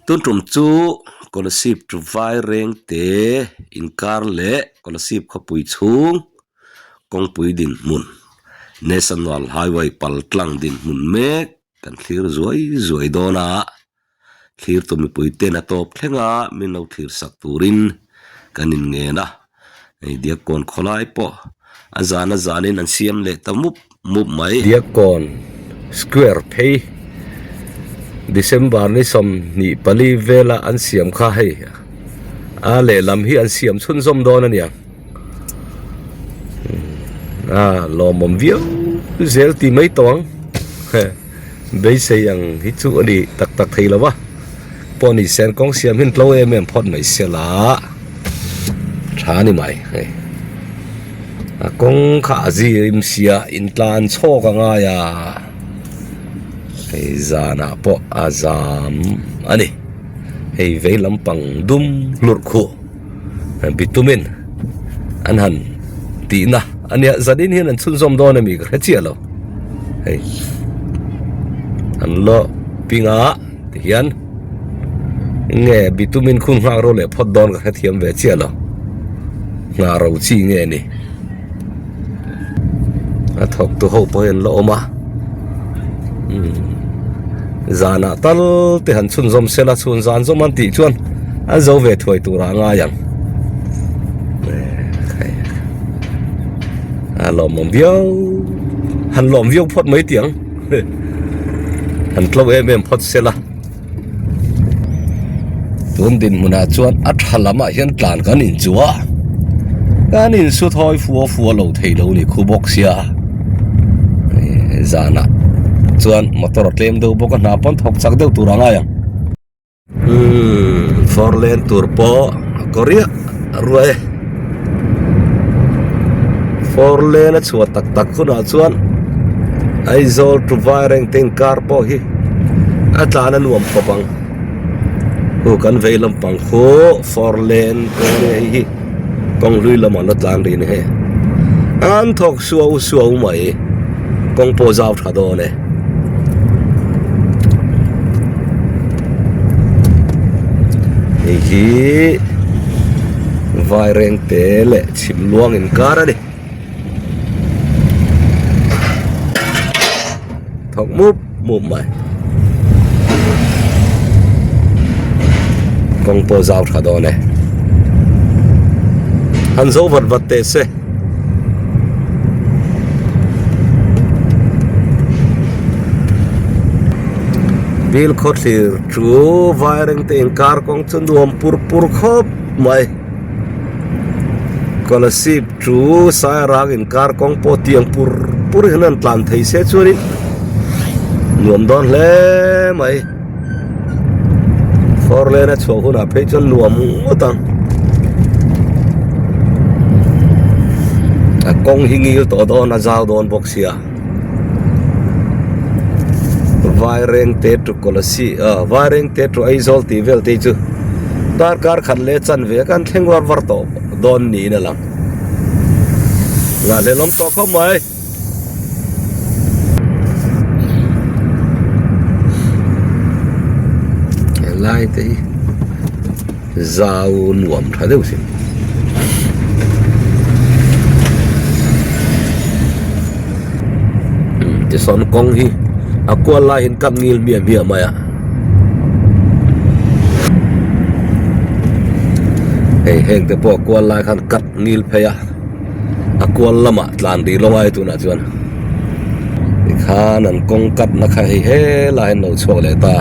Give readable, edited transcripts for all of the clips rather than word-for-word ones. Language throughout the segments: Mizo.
Tun tum chu Kolasib chu vai reng te inkar leh Kolasib khawpui chhung kawngpui dinhmun National Highway pal tlang dinhmun mek kan thlir zuai zuai dawn a. Thlirtu mipui ten a tawp thleng a, min lo thlir sak turin kan inngen a. Hei Diakkawn khawlai pawh a zan a zanin an siam leh ta mup mup mai. Diakkawn Square phei December ni 24 vela an siam kha hei a lehlam hi an siam chhunzawm dawn a niang. A lawmawm viau zel ti mai tawh ang. Beisei ang hi chu a ni tak tak thei lo va, pawh ni sen kawng siam hian tlo em em phawt mai se la tha a ni mai hei. A kawng kha a zim sia intlan chhawk a ngai a, hei zanah pawh a zam a ni. Hei vei lampang dum hlurh khuh bitumin an han tihna a nia zanin hian an chhunzawm dawn a mi ka hre chiah lo hei an lo pinga ti hian nge bitumin khum nghak ro leh phawt dawn ka hre thiam ve chiah lo nghah ro chi nge ni a thawk tu ho pawh hi an la awm a zanah tal te han chhunzawm sela chhun zan zawm an tih chuan an zo ve thuai turah a ngai ang a lawmawm viau han lawm viau phawt mai tih ang han tlo em em phawt sela. Tun dinhmunah chuan a tha lamah hian tlan kan inchu a, kan insu thawi fua fua lo thei lo ni khu bawk sia zanah chuan motor a tlem deuh bawk a hna pawn thawk chak deuh tur a ngai ang. Umm four lane tur pawh a kaw riah ruai e. Four lane a chhuah tak tak hunah chuan Aizawl to Vairengte inkar pawh hi a tlan a nuam khawp ang. Hu kan vei lampang khu four lane kawng nge hei hi kawng hlui lamah la tlan rih a ni hei. An thawk suau suau mai kawng pawh zau tha dawn e. Hei hi Vairengte leh Chhimluang inkar a ni. Thawk mup mup mai. Kawng pawh zau tha dawn e. Han zo vat vat teh se. Bill khawthlir chu Vairengte inkar kawng chu nuam pur pur khawp mai. Kolasib chu Sairang inkar kawng pawh tiang pur pur hian an tlan thei se chuanin nuam dawn hle mai. Four lane a chhuah hunah phei chuan nuam ngawt ang. A kawng hi ngil tawh dawn a zau dawn bawk sia. Vairengte to Kolasib ah Vairengte to Aizawl tih vel te hi chu darkar khat leh chanve a kan thleng var var tawh dawn niin a lang. Ngahhlelawm tawh khawp mai. Helai te hi zau nuam tha deuh sin. Tisawn kawng hi a kual lai hian kap ngil miah miah mai a. Hei heng te pawh a kual lai khan cut ngil phei a. A kual lamah tlan rih lo ai tunah chuan tikhan an kawng cut na kha hei helai an lo chhuak leh ta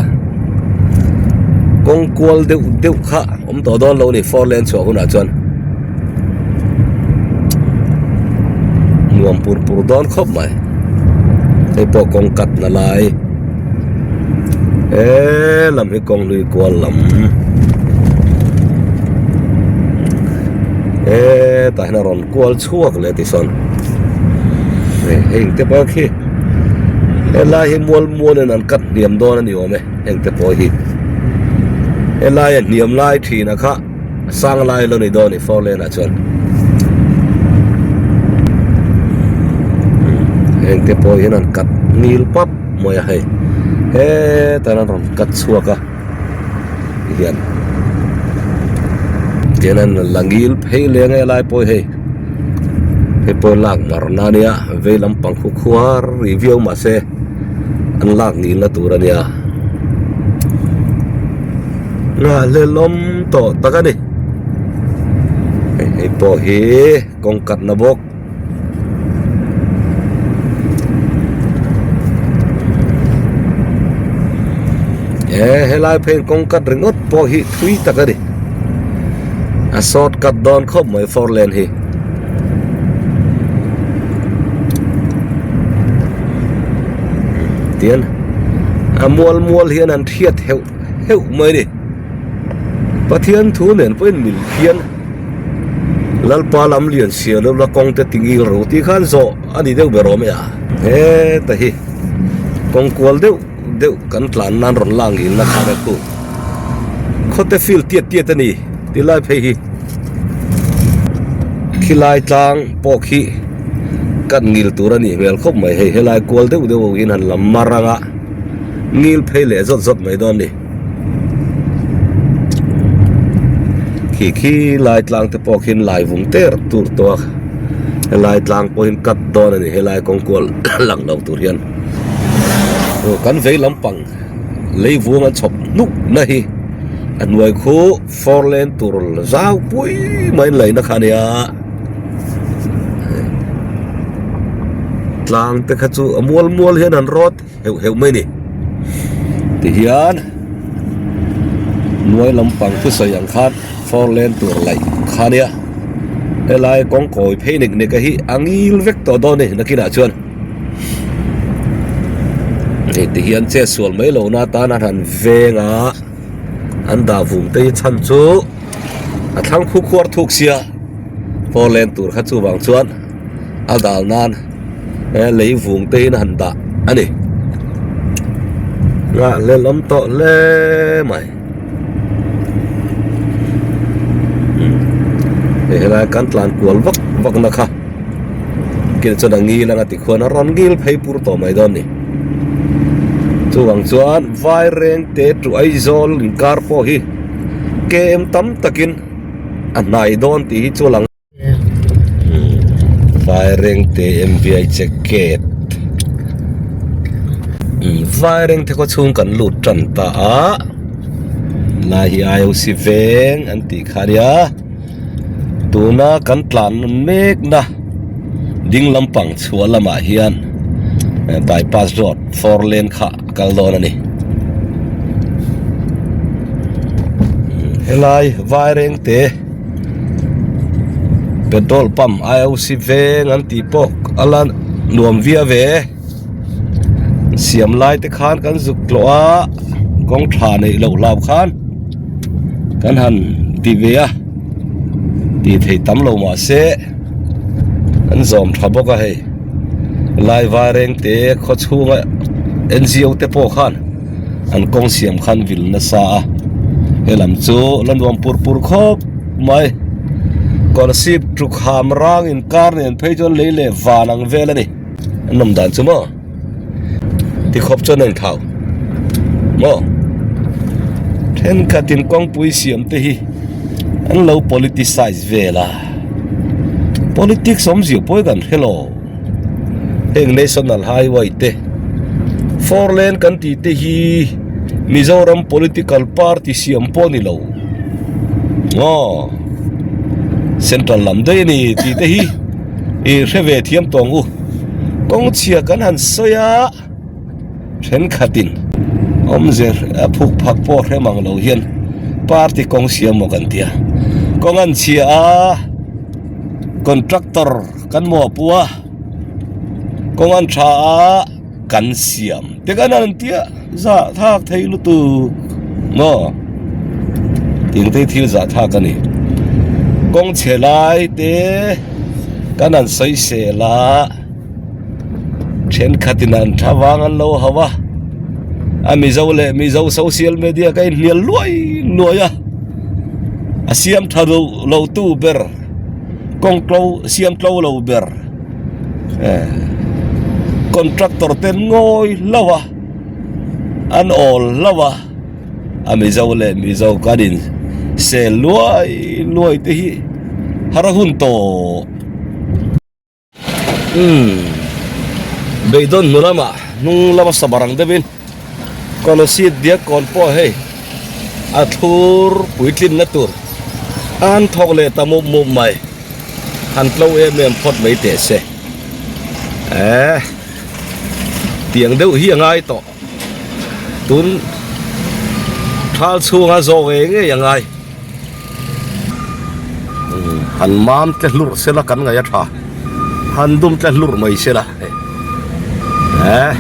kawng kual deuh deuh kha awm tawh dawn lo a ni four lane chhuah hunah chuan nuam pur pur dawn khawp mai hei pawh kawng cut na lai he lam hi kawng lui kual lam hetah hian a rawn kual chhuak leh ti sawn heng te pawh khi helai hi mual mual in an cut hniam dawn a ni awm e heng te pawh hi helai a hniam lai thin a kha sang lai lo ni dawn a ni four lane ah chuan heng te pawh hian an cut ngil pap mai a hei hetah hian an rawn cut chhuak a. hian. Tihian an la ngil phei leng e lai pawh hei hei pawh lak mar na ania vei lampang khu khuar rih viau mahse an lak ngil na tur ania nghahhlelawm tawh tak a ni hei pawh hi kawng katna bawk. He helai phei kawng cut ringawt pawh hi thui tak a ni a short cut dawn khawp mai four lane hi. Tian a mual mual hian an hriat heuh heuh mai a ni Pathian thu nen pawhin mil phian. Lalpa lam lian sial lo la kawng te ti ngil ro tih khan zawh a ni deuh ber awm e a. Heta hi kawng kual deuh deuh kan tlan nan rawn lang ngil na khan a khu. Khawte field tiat tiat a ni ti lai phei hi khilai tlang pawh khi kan ngil tur a nih hmel khawp mai hei helai kual deuh deuh ho in han lam mar anga ngil phei leh zawt zawt mai dawn a ni. Khi khi lai tlang te pawh khian lai vung ter tur tawh a helai tlang pawhin cut dawn a ni helai kawng kual lang lo tur hian aw kan vei lampang lei vung an chhawp hnuk na hi a hnuai khu four lane tur zau pui mai an laihna kha a nia tlang te kha chu a mual mual hian an rawt. Heuh heuh mai ni. Tihian hnuai lampang thusawi ang khan four lane tur laih kha nia. Helai kawng kawi phei nek nek a hi a ngil vek tawh dawn a ni nakinah chuan. Hei tihian chet sual mai lohna atan an han veng a, an dah vum te hi chhan chu a thlang khu khuar thuk sia four lane tur kha chuvang chuan a dal nan. He lei vung te in han dah a ni. Nghah hlel awm tawh hle mai. Hei helai kan tlan kual vak vak na kha. Kil chuan a ngil anga tikhuan a rawn ngil phei pur tawh mai dawn ni. Chuvang chuan Vairengte to Aizawl inkar pawh hi KM tam takin a hnai dawn tih hi chu a lang. Vairengte MVI check gate Vairengte khaw chhung kan lut tan ta a lai hi IOC veng an tih kha ania tuna kan tlan mek na ding lampang chhuah lamah hian bypass road four lane kha a kal dawn a ni helai Vairengte. Petrol pump IOC veng an tih pawh a la nuam viau ve siam lai te khan kan zuk tlawh a kawng tha neih loh hlau khan kan han ti ve a tih theih tam lo mah se an zawm tha bawk a hei lai vaireng te khaw chhunga N_G_O te pawh khan. An kawng siam khan vil nasa a, helam chu la nuam pur pur khawp mai. Kawlsip tuk ham rang inkar nen phei chuan lei leh van ang vel a ni. An awm dan chu maw? Tikhawp chuan a inthau maw? Thenkhatin kawngpui siam te hi an lo politicize vel a, politics awmzia pawh hi kan hre lo. Heng National Highway te four lane kan tih te hi Mizoram political party siam pawh a ni lo aw central lam daih a ni tih te hi ih hre ve thiam tawh ang u kawng chhia kan han sawi a thenkhatin awmze a phuk phak pawh hre mang lo hian party kawng siam maw kan tia kawng an chhia a contractor. Kan muahpu a, kawng an tha a, kan siam te kan han tia zah thak thei lutuk maw tih thil zah thak a ni. Kawng chhe lai te kan han sawi sel a, thenkhatin an tha vang an lo hauh a, a Mizo leh Mizo social media ka inhnial luai luai a, a siam tha lo tu ber. Kawng tlo siam tlo lo ber eh contractor te ngawi hlauh a an awl hlauh a. A Mizo leh Mizo kan in sel luai luai te hi har a hun tawh. Umm beidawn hnu lamah hnung lama sabar ang deuhin Kolasib Diakkawn pawh hei a thlur puitlinna tur an thawk leh ta mup mup mai. Han tlo em em phawt mai teh se. Ehh tiang deuh hi a ngai tawh. Tun thal chhunga zawh ngei ngei a ngai. Han mam tle hlurh sela kan ngaih a tha. Han dum tle hlurh mai sela hei. Ehh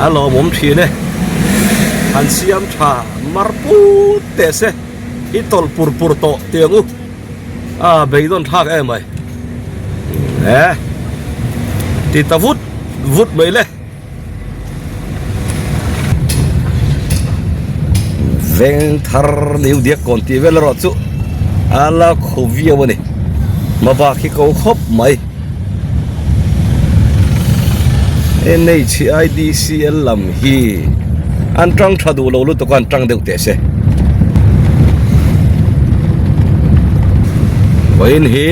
a lawmawm thin e. Han siam tha mar put teh se. I tawlh pur pur tawh tiang u. A beidawn thlak em mai. Ehh ti ta vut vut mai le. Veng thar New Diakkawn tih vel erawh chu a la khu viau a ni. Hmabak hi ko khawp mai. NHIDCL lam hi an tang tha duh lo lutuk a an tang deuh teh se. Vawiin hi.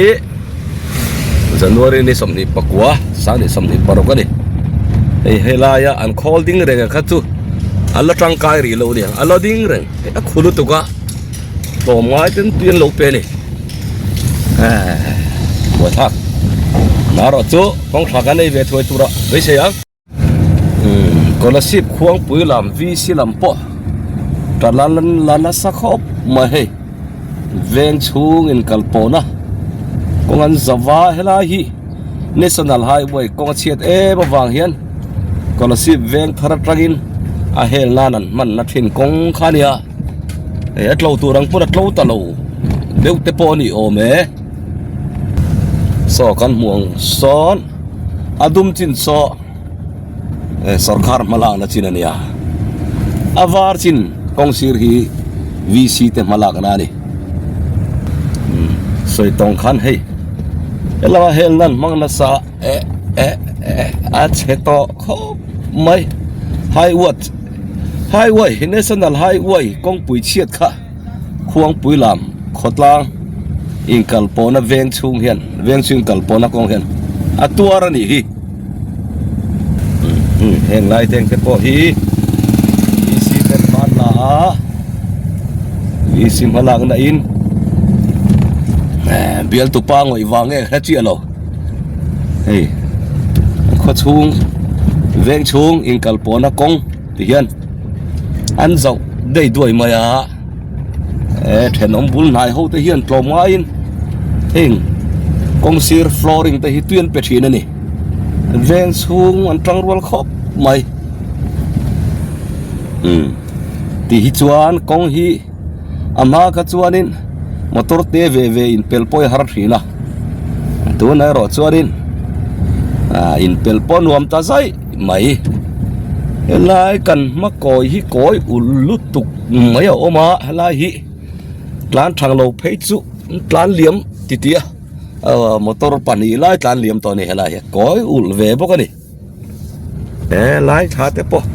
January ni 29 sang 26 a ni hei helaia an khawl ding reng ang kha chu an la tangkai rih lo aniang a la ding reng hei a khu lutuk a tlawm ngai ten tui an lo pe a ni eh buaithlak marawh chu kawng tha kan ei ve thuai tura beisei ang. Kolasib khuangpui lam VC lam pawh ta la la nasa khawp mai hei veng chhung in kal pawhna kawng an zava helai hi National Highway kawng a chhiat em avang hian Kolasib veng thar atangin a hel nan an hman na thin kawng kha a nia hei a tlo tur ang pawn a tlo ta lo deuh te pawh a ni awm e saw kan hmuh ang sawn. A dum chin saw sawrkhar hmalakna chin a nia. A var chin kawng sir hi VC te hmalakna a ni. Sawi tawng khan hei helama hel nan hmang nasa eh eh eh a chhe tawh khawp mai. Highway highway national highway kawngpui chhiat kha. Khuangpui lam khawtlang inkal pawhna veng chhung hian veng chhung inkal pawhna kawng hian a tuar a nih hi heng lai teng te pawh hi VC ten hman la a VC hmalakna in bialtu pa ngawih vang nge hre chiah lo hei khaw chhung veng chhung inkal pawhna kawng ti hian. An zauh dei duai mai a, eh thenawm bul hnai ho te hian tlawm ngaiin heng kawng sir flooring te hi tui an pe thin a ni veng chhung an tang rual khawp mai umm tih hi chuan kawng hi a hma kha chuanin motor te ve ve in pel pawh a har thin a tunah erawh chuanin ah in pel pawh a nuam ta zaih. Mai. Helai kan hma kawi hi kawi ulh lutuk mai a awm a, helai hi tlan thang lo phei chu tlan liam ti tih a, aw motor pahnih lai tlan liam tawh a ni helai hi kawi ulh ve bawk a ni. Helai thla te pawh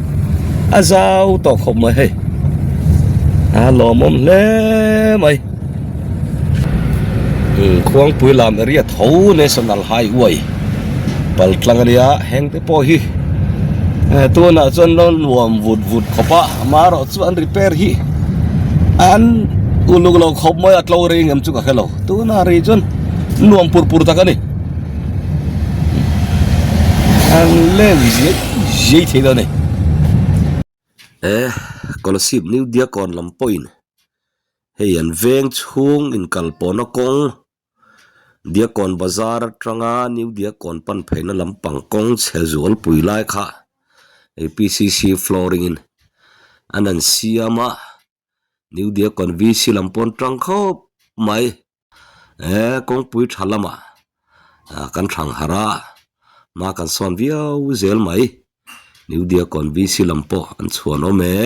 a zau tawh khawp mai hei a lawmawm hle mai. Khuangpui lam area tho National Highway pal tlang a nia heng te pawh hi tunah chuan lo nuam vut vut khawp a amaherawh chu an repair hi an uluk lo khawp mai a tlo rei ngem chu ka hre lo tunah rei chuan nuam pur pur tak a ni an leng zia zia thei lo a ni. Kolasib New Diakon lam pawhin Hei an veng chhung inkal pawhna kawng Diakkawn bazar atanga New Diakkawn pan pheina lampang kawng chhe zualpui lai kha hei P C C flooring in an han siam a New Diakkawn V C lam pawn tang khawp mai eh kawngpui tha lamah ah kan thlang harh a hma kan sawn viau zel mai New Diakkawn V C lam pawh an chhuan awm e.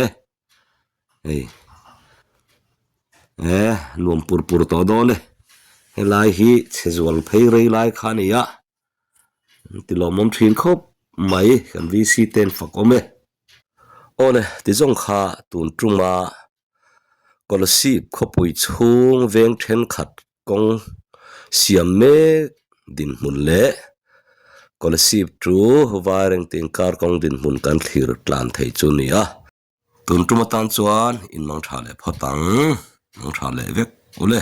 Hei eh nuam pur pur tawh dawn e helai hi chhe zual phei rei lai kha a ni a an ti lawmawm thin khawp mai kan V C te an fak awm e awle ti zawng kha tun tuma. Kolasib khawpui chhung veng thenkhat kawng siam mek dinhmun leh Kolasib chu Vairengte inkar kawng dinhmun kan thlir tlan thei chu a ni a. Tun tum atan chuan in mang tha leh phawt ang, mang tha leh vek ule.